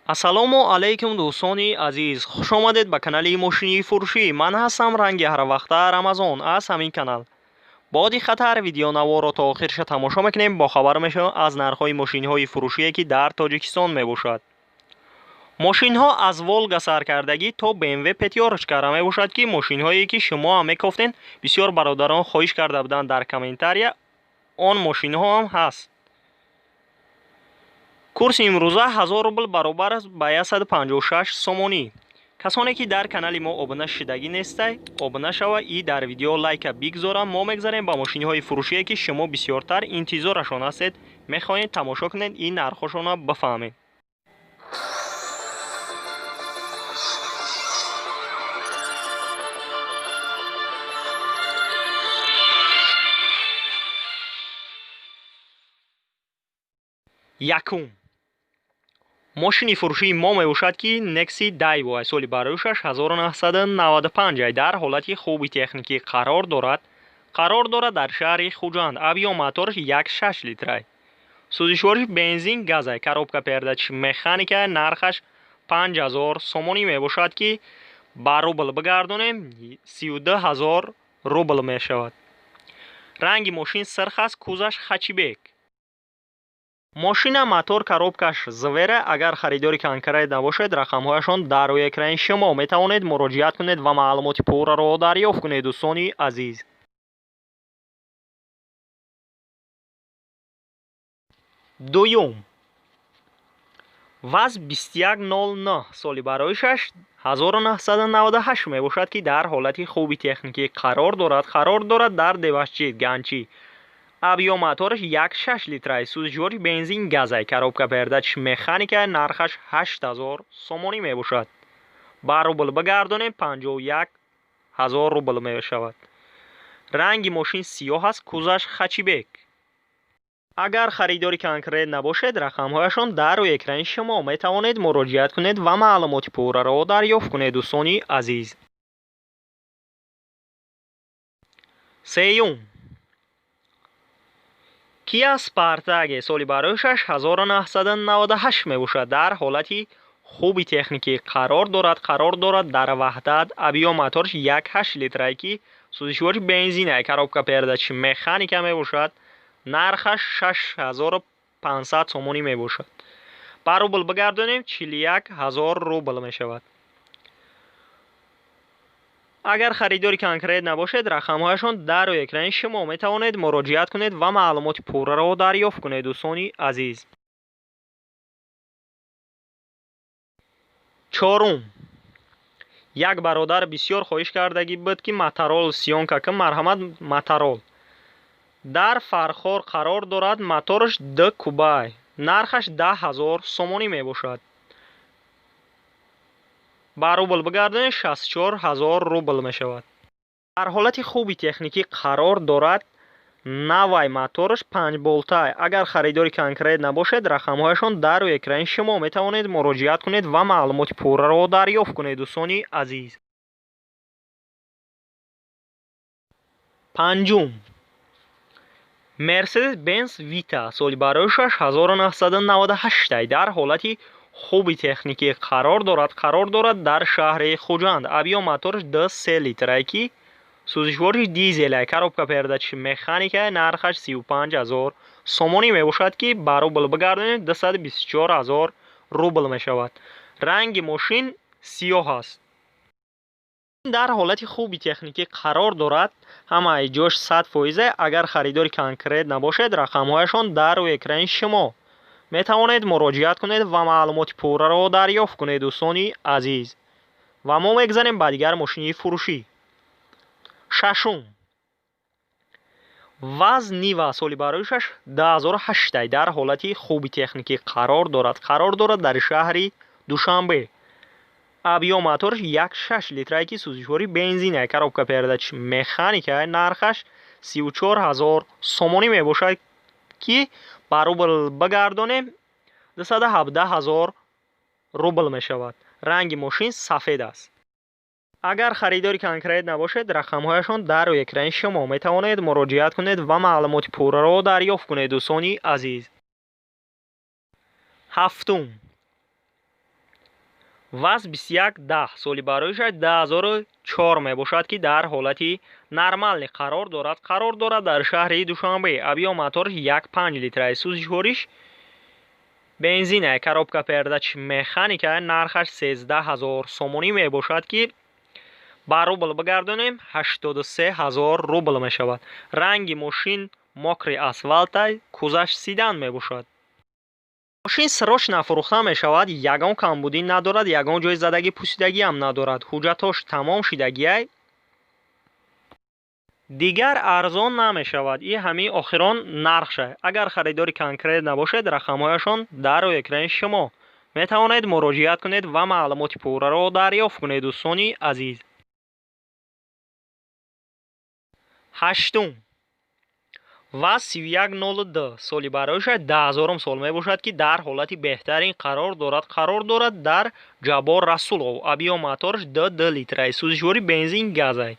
Ассалому алайкум, дӯстони азиз, хушомадед ба канали мошини фурӯшӣ. Ман ҳастам ранги ҳарвақта Рамазон аз ҳамин канал. Бо диққаттар видеонаворро то охирша тамошо мекунем, бохабар мешавем аз нархҳои мошинҳои фурӯшие, ки дар Тоҷикистон мебошад. Мошинҳо аз Волга саркардагӣ то БМВ пятёрочкара мебошад, ки мошинҳое, ки шумо ҳам мекофтен, бисёр бародарон хоҳиш карда буданд дар комментария, он мошинҳо ҳам ҳаст. Курси имрӯза 1000 рубл баробар аст ба 156 сомонӣ. Касоне, ки дар канали мо обуна шудагӣ нестай, обуна шава и дар видео лайка бигзора. Мо мегзарем ба мошинҳои фурӯшие, ки шумо бисёртар интизорашон ҳастед, мехоҳед тамошо кунед и нархҳошонро бифаҳмед. Якум мошини фурӯшии мо мебошад, ки Некси Дайво, соли бароишаш 1995, дар ҳолати хуби техникӣ қарор дорад. Қарор дорад дар шаҳри Хуҷанд. Объём мотораш 1,6 литрай, сӯзишвориш бензин газай, коробка передач механика. Нархаш 5000 сомонӣ мебошад, ки ба рубл бигардонем, 32 000 рубл мешавад. Ранги мошин сирх аст, кузаш хэтчбек. Мошина мотор, коробкаш Зверь. Агар харидори конкрет набошед, рақамҳояшон дар рӯи экрани шумо, метавонед муроҷиат кунед ва маълумоти пурраро дарёфт кунед, дӯстони азиз. Дуюм ВАЗ 2109, соли бароишаш 1998 мебошад, ки дар ҳолати хуби техникӣ қарор дорад. Қарор дорад дар Девашчид, Ганчӣ. Объём мотораш 1,6 литрай, сӯзишвори бензин газай, коробка передач механика. Нархаш 8000 сомонӣ мебошад, ба рубл бигардонем, 51 000 рубл мешавад. Ранги мошин сиёҳ аст, кузаш хэтчбек. Агар харидори конкрет набошед, рақамҳояшон дар рӯи экрани шумо, метавонед муроҷиат кунед ва маълумоти пурраро дарёфт кунед, дӯстони азиз. Сеюм Кия Спортаж, соли бароишаш 1998 мебошад, дар ҳолати хуби техникӣ қарор дорад. Қарор дорад дар Ваҳдат. Объём мотораш 1,8 литрае, ки сӯзишвори бензинае, коробка передач механика мебошад. Нархаш 6500 сомонӣ мебошад, ба рубл бигардонем, 41 000 рубл мешавад. Агар харидори конкрет набошед, рақамҳояшон дар рӯи экрани шумо, метавонед муроҷиат кунед ва маълумоти пурраро дарёфт кунед, дӯстони азиз. Чорум як бародар бисёр хоҳиш кардагӣ буд, ки Моторол съёмка кун. Марҳамат, Моторол дар Фархор қарор дорад, мотораш д кубай, нархаш 10 000 сомонӣ мебошад, ба рубл бигардонед, 64 000 рубл мешавад. Дар ҳолати хуби техникӣ қарор дорад, навай, мотораш панҷболтай. Агар харидори конкрет набошед, рақамҳояшон дар рӯи экрани шумо, метавонед муроҷиат кунед ва маълумоти пурраро дарёфт кунед, дӯстони азиз. Панҷум Мерседес Бенз Вита, соли бароишаш 1998, дар ҳолати хуби техникӣ қарор дорад. Қарор дорад дар шаҳри Хуҷанд. Объём мотораш 2,3 литрае, ки сӯзишвориш дизелае, коробка передач механика. Нархаш 35 000 сомонӣ мебошад, ки ба рубл бигардонем, 224 000 рубл мешавад. Ранги мошин сиёҳ аст, дар ҳолати хуби техникӣ қарор дорад, ҳамаи ҷош 100%. Агар харидори конкрет набошед, рақамҳояшон дар рӯи экрани шумо, метавонед муроҷиат кунед ва маълумоти пурраро дарёфт кунед, дӯстони азиз. Ва мо мегзарем ба дигар мошини фурӯшӣ. Шашум ВАЗ Нива, соли бароишаш 2008, дар ҳолати хуби техникӣ қарор дорад. Қарор дорад дар шаҳри Душанбе. Объём мотораш 1,6 литрае, ки сӯзишвори бензинае, коробка передач механика. Нархаш 34 000 сомонӣ мебошад, ки ба рубл бигардонем, 217 000 рубл мешавад. Ранги мошин сафед аст. Агар харидори конкрет набошед, рақамҳояшон дар рӯи экрани шумо, метавонед муроҷиат кунед ва маълумоти пурраро дарёфт кунед, дӯстони азиз. Ҳафтум ВАЗ 2110, соли бароишаш 2004 мебошад, ки дар ҳолати нормальный қарор дорад. Қарор дорад дар шаҳри Душанбе. Объём мотораш 1,5 литра. Сӯзишвориш бензина, коробка передач механика. Нархаш 13 000 сомонӣ мебошад, ки ба рубл бигардонем, 83 000 рубл мешавад. Ранги мошин мокрый асфальтай, кузаш седан мебошад. Мошин срочно фурӯхта мешавад, ягон камбудӣ надорад, ягон ҷои задагӣ пусидагиам надорад, ҳуҷҷатҳош тамом шидагиай. Дигар арзон намешавад, и ҳамин охирон нархша. Агар харидори конкрет набошед, рақамҳояшон дар рӯи экрани шумо, метавонед муроҷиат кунед ва маълумоти пурраро дарёфт кунед, дӯстони азиз. Ҳаштум, ВАЗ 3102, соли бароишаш 10 0-ум сол мебошад, ки дар ҳолати беҳтарин қарор дорад. Қарор дорад дар Ҷаббор Расулов. Объём мотораш 2,2 литра, сӯзишворӣ бензин газай,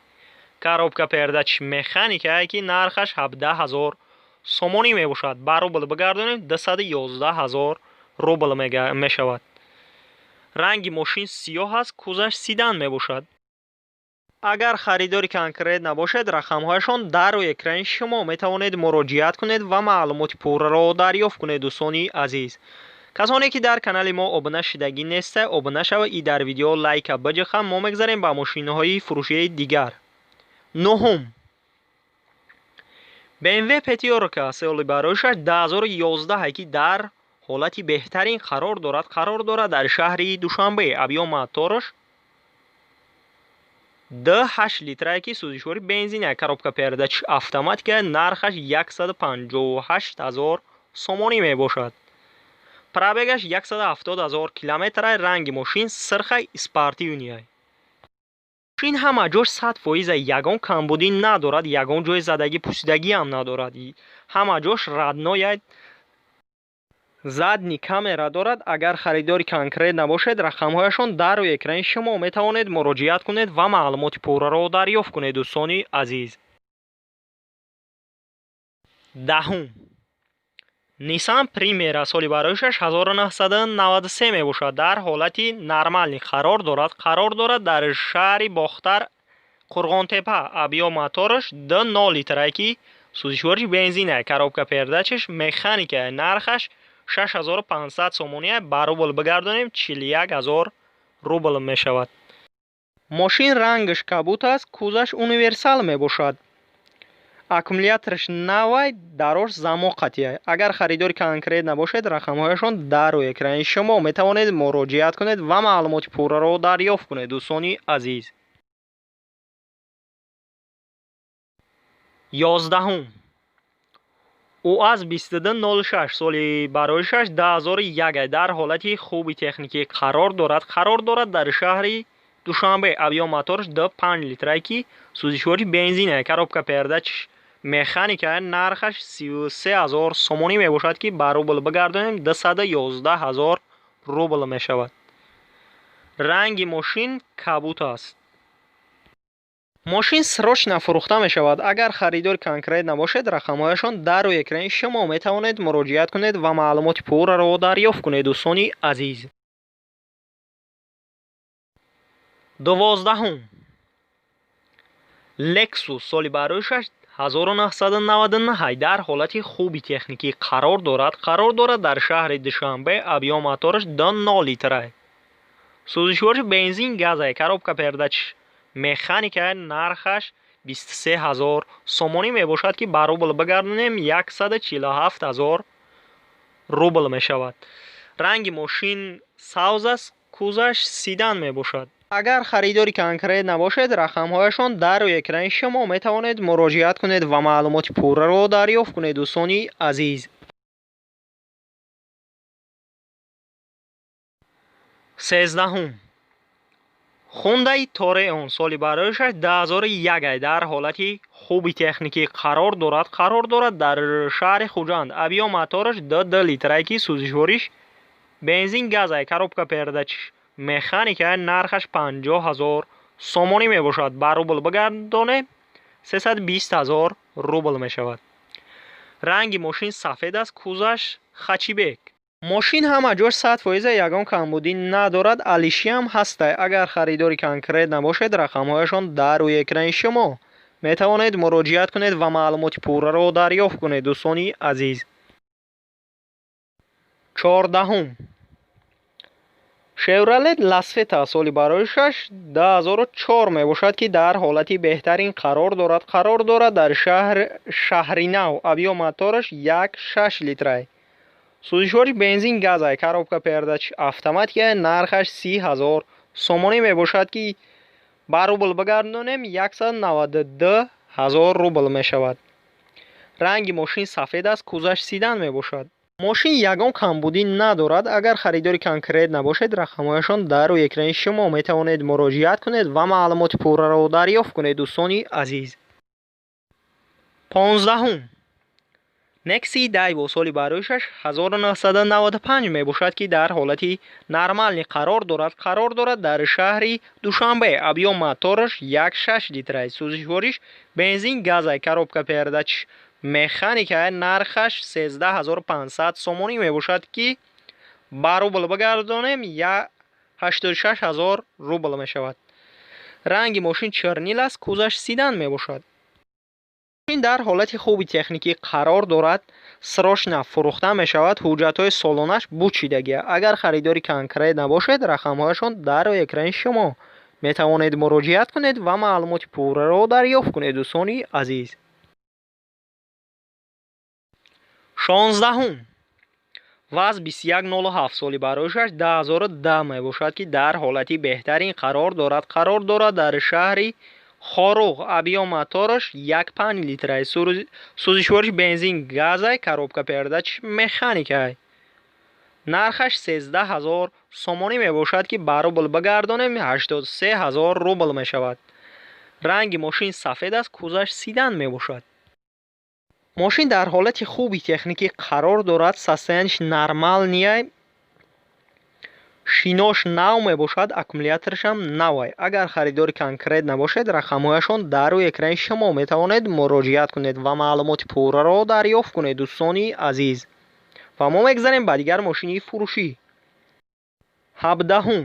коробка передач механикае, ки нархаш 17 000 сомонӣ мебошад. Ба рубл бигардонем, 211 000 рубл мешавад. Ранги мошин сиёҳ аст, кузаш седан мебошад. Агар харидори конкрет набошед, рақамҳояшон дар рӯи экрани шумо, метавонед муроҷиат кунед ва маълумоти пурраро дарёфт кунед, дӯстони азиз. Касоне ки дар канали мо обуна шидагӣ неста, обуна шава и дар видео лайка биҷиха. Мо мегзарем ба мошинҳои фурӯшии дигар. Нуҳум, БМВ Пятёрка, соли бароишаш 2011, ки дар ҳолати беҳтарин қарор дорад. Қарор дорад дар шаҳри Душанбе. Объём мотораш 2,8 литрае, ки сӯзишвори бензина, коробка передач автоматика. Нархаш 158 000 сомонӣ мебошад. Пробегаш 170 000 километра. Ранги мошин сирхай, спортивный. Мошин ҳама ҷош 100%, ягон камбудӣ надорад, ягон ҷои задагӣ пусидагиам надорад, ҳама ҷош родной. Задний камера дорад. Агар харидори конкрет набошед, рақамҳояшон дар рӯи экрани шумо, метавонед муроҷиат кунед ва маълумоти пурраро дарёфт кунед, дӯстони азиз. Даҳум, Нисан Примера, соли бароишаш 1993 мебошад, дар ҳолати нормальный қарор дорад. Қарор дорад дар шаҳри Бохтар, Қурғонтепа. Объём мотораш 2,0 литрае, ки сӯзишвориш бензина, коробка передачаш механика. Нархаш 6500 сомония, ба рубл бигардонем, 41 000 рубл мешавад. Мошин рангаш кабут аст, кузаш универсал мебошад. Аккумулятораш навай, дарош замок қатъия. Агар харидори конкрет набошед, рақамҳояшон дар рӯи экрани шумо, метавонед муроҷиат кунед ва маълумоти пурраро дарёфт кунед, дӯстони азиз. 11-ум, УАЗ 2206, соли бароишаш 2001, дар ҳолати хуби техникӣ қарор дорад. Қарор дорад дар шаҳри Душанбе. Объём мотораш 2,5 литрае, ки сӯзишвори бензина, коробка передач механика. Нархаш 33 000 сомонӣ мебошад, ки ба рубл бигардонем, 211 000 рубл мешавад. Ранги мошин кабут аст. Мошин срочно фурӯхта мешавад. Агар харидори конкрет набошед, рақамҳояшон дар рӯи экрани шумо, метавонед муроҷиат кунед ва маълумоти пурраро дарёфт кунед, дӯстони азиз. 12-ум, Лексус, соли бароишаш 1999, дар ҳолати хуби техникӣ қарор дорад. Қарор дорад дар шаҳри Душанбе. Объём мотораш 2,0 литра, сӯзишвориш бензин газай, коробка передач механика. Нархаш 23 000 сомонӣ мебошад, ки ба рубл бигардонем, 147 000 рубл мешавад. Ранги мошин савз аст, кузаш седан мебошад. Агар харидори конкрет набошед, рақамҳояшон дар рӯи экрани шумо, метавонед муроҷиат кунед ва маълумоти пурраро дарёфт кунед, дӯстони азиз. 13-ум, Хундай Тореон, соли бароишаш 2001, дар ҳолати хуби техникӣ қарор дорад. Қарор дорад дар шаҳри Хуҷанд. Объём мотораш 2,2 литрае, ки сӯзишвориш бензин газай, коробка передач механика. Нархаш 50 000 сомонӣ мебошад, ба рубл бигардонем, 320 000 рубл мешавад. Ранги мошин сафед аст, кузаш хэтчбек. Мошин ҳама ҷош 100%, ягон камбудӣ надорад, алишиам ҳастай. Агар харидори конкрет набошед, рақамҳояшон дар рӯи экрани шумо, метавонед муроҷиат кунед ва маълумоти пурраро дарёфт кунед, дӯстони азиз. 14-ум, Шевролет Ласфета, соли бароишаш 2004 мебошад, ки дар ҳолати беҳтарин қарор дорад. Қарор дорад дар шаҳр Шаҳри Нав. Объём мотораш 1,6 литрай, сӯзишвориш бензин газай, коробка передач автоматика. Нархаш 30 000 сомонӣ мебошад, ки ба рубл бигардонем, 192 000 рубл мешавад. Ранги мошин сафед аст, кузаш седан мебошад. Мошин ягон камбудӣ надорад. Агар харидори конкрет набошед, рақамҳояшон дар рӯи экрани шумо, метавонед муроҷиат кунед ва маълумоти пурраро дарёфт кунед, дӯстони азиз. 15-ум, Некси Дайво, соли бароишаш 1995 мебошад, ки дар ҳолати нормальный қарор дорад. Қарор дорад дар шаҳри Душанбе. Объём мотораш 1,6 литрай, сӯзишвориш бензин газай, коробка передач механика. Нархаш 13 500 сомонӣ мебошад, ки ба рубл бигардонем, 86 000 рубл мешавад. Ранги мошин чернил аст, кузаш седан мебошад. Мошин дар ҳолати хуби техникӣ қарор дорад, срочно фурӯхта мешавад. Ҳуҷҷатҳои солонаш бучидагия. Агар харидори конкрет набошед, рақамҳояшон дар рӯи экрани шумо, метавонед муроҷиат кунед ва маълумоти пурраро дарёфт кунед, дӯстони азиз. 16-ум, ВАЗ 2107, соли бароишаш 2010 мебошад, ки дар ҳолати беҳтарин қарор дорад. Қарор дорад дар шаҳри Хоруғ. Объём мотораш 1,5 литрай, сӯзишвориш бензин газай, коробка передач механикай. Нархаш 13 000 сомонӣ мебошад, ки ба рубл бигардонем, 83 000 рубл мешавад. Ранги мошин сафед аст, кузаш седан мебошад. Мошин дар ҳолати хуби техникӣ қарор дорад, состояние ш нормальный, шинош нав мебошад, аккумуляторашам навай. Агар харидори конкрет набошед, рақамҳояшон дар рӯи экрани шумо, метавонед муроҷиат кунед ва маълумоти пурраро дарёфт кунед, дӯстони азиз. Ва мо мегзарем ба дигар мошини фурӯшӣ. 17-ум,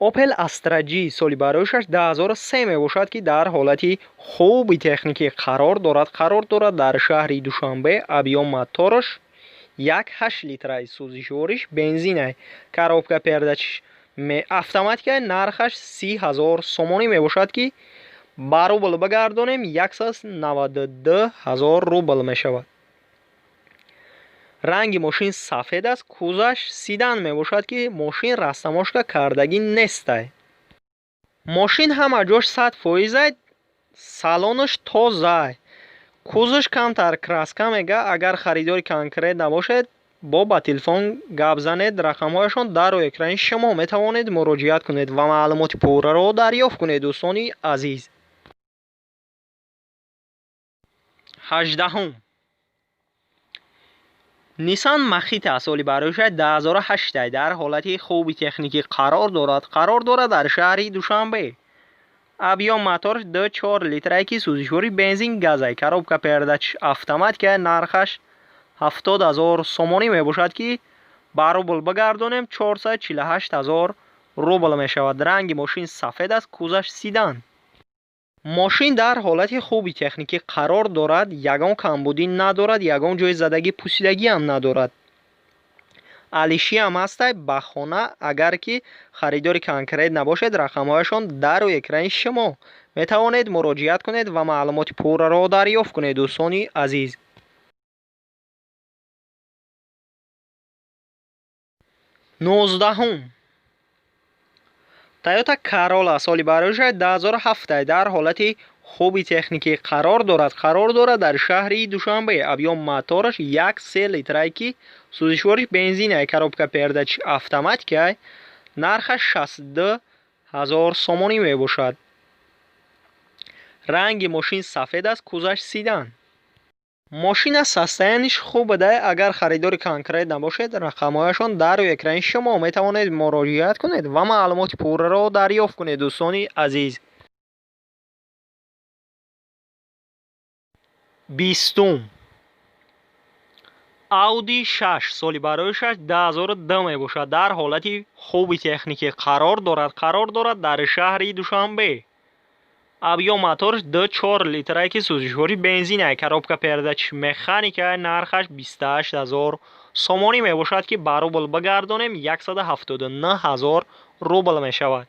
Опел Астра Ҷи, соли бароишаш 2003 мебошад, ки дар ҳолати хуби техникӣ қарор дорад. Қарор дорад дар шаҳри Душанбе. Объём мотораш 1,8 литрай, сӯзишвориш бензинай, коробка передач автоматика. Нархаш 30 000 сомонӣ мебошад, ки ба рубл бигардонем, 192 000 рубл мешавад. Ранги мошин сафед аст, кузаш седан мебошад, ки мошин растаможка кардагӣ нестай. Мошин ҳама ҷош 100%, салонаш тозай, кузаш камтар краска мега. Агар харидори конкрет набошед, бо ба телефон гап занед. Рақамҳояшон дар рӯи экрани шумо, метавонед муроҷиат кунед ва маълумоти пурраро дарёфт кунед, дӯстони азиз. 18-ум, Нисан Махита, соли бароишаш 2008, дар ҳолати хуби техникӣ қарор дорад. Қарор дорад дар шаҳри Душанбе. Объём мотораш 2,4 литрае, ки сӯзишвори бензин газай, коробка передач автоматика. Нархаш 70 000 сомонӣ мебошад, ки ба рубл бигардонем, 448 000 рубл мешавад. Ранги мошин сафед аст, кузаш седан. Мошин дар ҳолати хуби техникӣ қарор дорад, ягон камбудӣ надорад, ягон ҷои задагӣ пусидагиам надорад, алишиам ҳастай ба хона. Агар ки харидори конкрет набошед, рақамҳояшон дар рӯи экрани шумо, метавонед муроҷиат кунед ва маълумоти пурраро дарёфт кунед, дӯстони азиз. 19-ум, Тойота Карола, соли бароишаш 2007, дар ҳолати хуби техникӣ қарор дорад. Қарор дорад дар шаҳри Душанбе. Объём мотораш 1,3 литрае, ки сӯзишвориш бензинай, коробка передач автоматикай. Нархаш 62 000 сомонӣ мебошад. Ранги мошин сафед аст, кузаш седан. Мошина состояние ш хуб буда. Агар харидори конкрет набошед, рақамҳояшон дар рӯи экрани шумо, метавонед муроҷиат кунед ва маълумоти пурраро дарёфт кунед, дӯстони азиз. 20-ум. Audi 6, соли бароишаш 2002 мебошад. Дар ҳолати хуби техникӣ қарор дорад дар шаҳри Душанбе. Объём моторш 2,4 литрае, ки сӯзишворӣ бензин, коробка передач механика. Нархаш 28 000 сомонӣ мебошад, ки ба рубл бигардонем, 179 ҳазор рубл мешавад.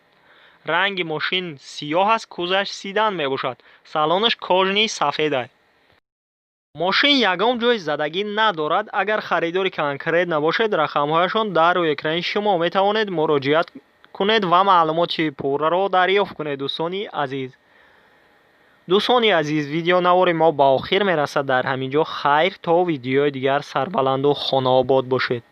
Ранги мошин сиёҳ аст, кузоваш седан мебошад, салонаш кожаный сафед аст. Мошин ягон ҷой задагӣ надорад. Агар харидори конкретно бошед, рақамҳояшон дар рӯи экрани шумо, метавонед муроҷиат кунед ва маълумоти пурраро дарёфт кунед. Дӯстони азиз, видеонавори мо ба охир мерасад дар ҳамин ҷо. Хайр, то видеои дигар, сарбаланду хонаобод бошед.